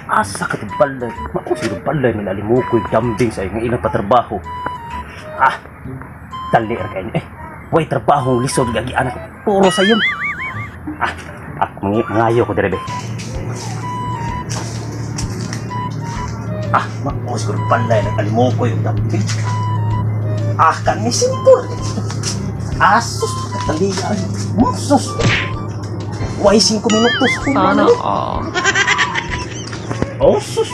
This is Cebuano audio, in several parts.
Asa ka balay? Mao siguro balay man alimukoy dambing sa nga ilang patrabaho. Ah, dali ra kay ni. Eh, way trabaho lisod gagi anak. Puro sayon. Ah, ako mangayo ko dire be. Ah, mao siguro balay nag alimukoy og dambing. Ah, kani simple. Asus, katalian. Sus. Way 5 minutos. Sana all. Oh, sus.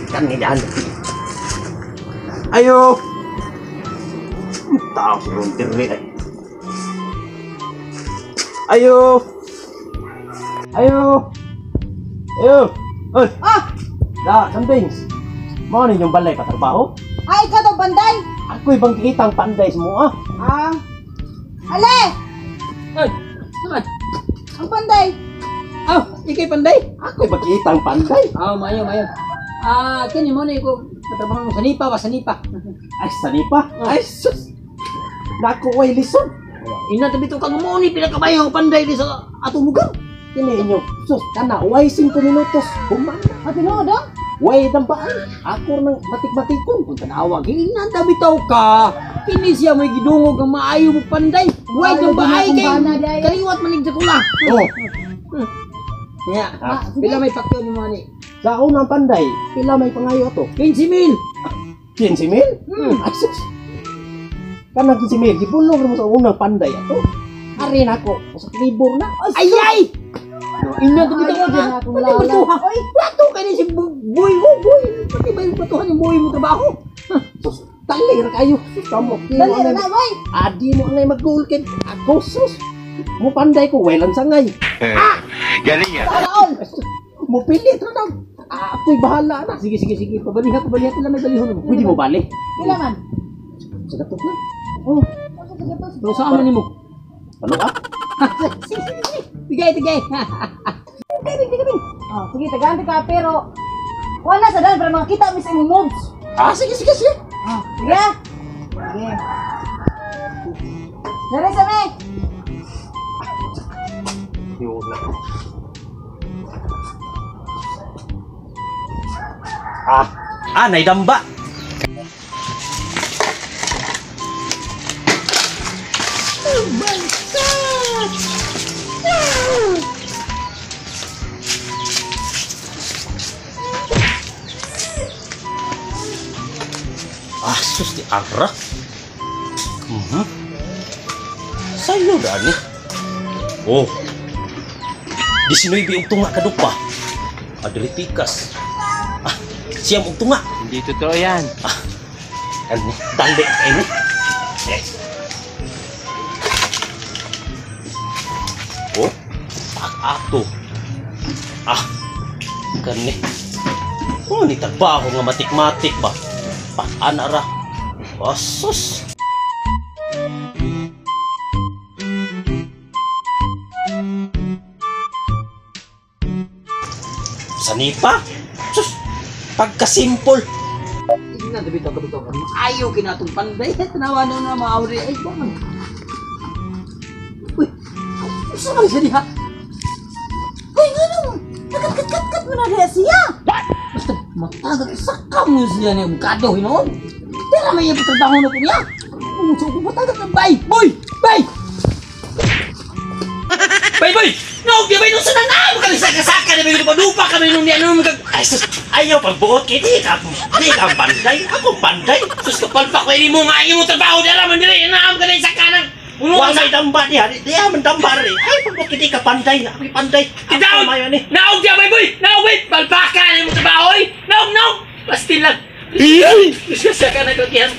Kani daan. Ayo. Tao siguro dire ay. Ayo. Ayo. Ayo. Oy. Ah! Da, kambings. Mao ni yung balay patrabaho? Ay, ikaw daw banday. Ako'y bangkitang panday sa mo ah. Ah. Ale! Ay, naman. Ang panday. Ah, ikay panday. Ako'y bangkitang panday. Ah, mayo, mayo. Ah, kini mo na ko patrabaho sa nipa ba sa nipa. Ay, sa nipa. Ay, sus. Naku, way lisod. Ina tabi to kang mo ni pinakabayo ang panday di sa atong lugar. Kini inyo. Sus, kana way 5 minutos. Human. Ah, tinuod ah? Way dambaan. Ako nang matik-matikon. Kung tanawa, ina tabi taw ka. Kini siya may gidungog ang maayo mo panday. Way Maayo dambaay din kay akong bana, day. kaliwat manig sa kula. Oh, Kaya, Ah, pila may pakyo ni mo ni? sa unang panday, pila may pangayo ato? 15,000. 15,000? Hmm. Ay, sus. Kanang 15,000, gibulong mo sa unang panday ato. Ari na ako, sa libor na. Ay ay! Ina tabi taw Ayaw ka. din akong Pati lala. batuha. Oy! Plato kay ni si Boy ko, Boy. Pati ba yung batuhan yung Boy mo trabaho? Sus, dali ra kayo. Sus, kamo. Dali ra na, boy. Adi mo angay mag-goal kay ako, sus. Mo panday ko, way lang sangay. Galing yan. Sana all. Mo pilit ra na. Ako'y bahala na. Sige, sige, sige. Pabaliha, pabaliha. Pila may balihon mo. Pwede mo balik. Pila man? Sa gatot na. Oh, Sa gatos. pero saan man nimo? Ano ka? Sige, sige, sige. Bigay, bigay. Tigay, tigay. Oh, sige, tagaan ka pero wala sa dal para makita mi sa imong moves. Ah, sige, sige, sige. Ah, sige. Sige. Dere sa mi. Yun na. Ah, ah, naidamba. Oh my God! Ah, sus di arah. Sayo dani. Oh. 19 og tunga kadupa. Adili pikas. Ah, siyam og tunga. Hindi totoo yan. Ah, ani dali ini. Yes. Oh, ato. Ah, kani. Oh, ni trabaho nga matik-matik ba? Paana ra. Asus. Sanipa? Sus, pagkasimple. Ina tabi taw kabitaw. Ayaw kinatong panday. Tanawa na na maawri. Ay, ba man. Uy, usa man siya diha. Uy, ngano? Nagkat-kat-kat mo na diha siya. Basta matagak saka mo siya niya bukado hinoon. Tira may iyang trabaho na po niya. Puso ko matagak na bay. Boy! Bay! Bay, boy! No, di ba nung sanana? Magkalisaka-saka na ba yung dupa kami nung niya nung mag... Ay, sus, ayaw pagbuot kay di ka. Di ka panday. Ako panday. Sus, kapal pa ko ini mo nga ayaw mo trabaho dara man diri. Inaam ka na isa ka ng... Puno Wa ka sa... may damba diha. Di man damba ri. Ay, pagbuot kay di ka panday. Ako panday. Ako Down! mayo ni. Naog diya, bay, boy! Naog, boy! Palpaka ni mo trabaho, oy! Naog, naog! Pastil lang. Saka na kakihan.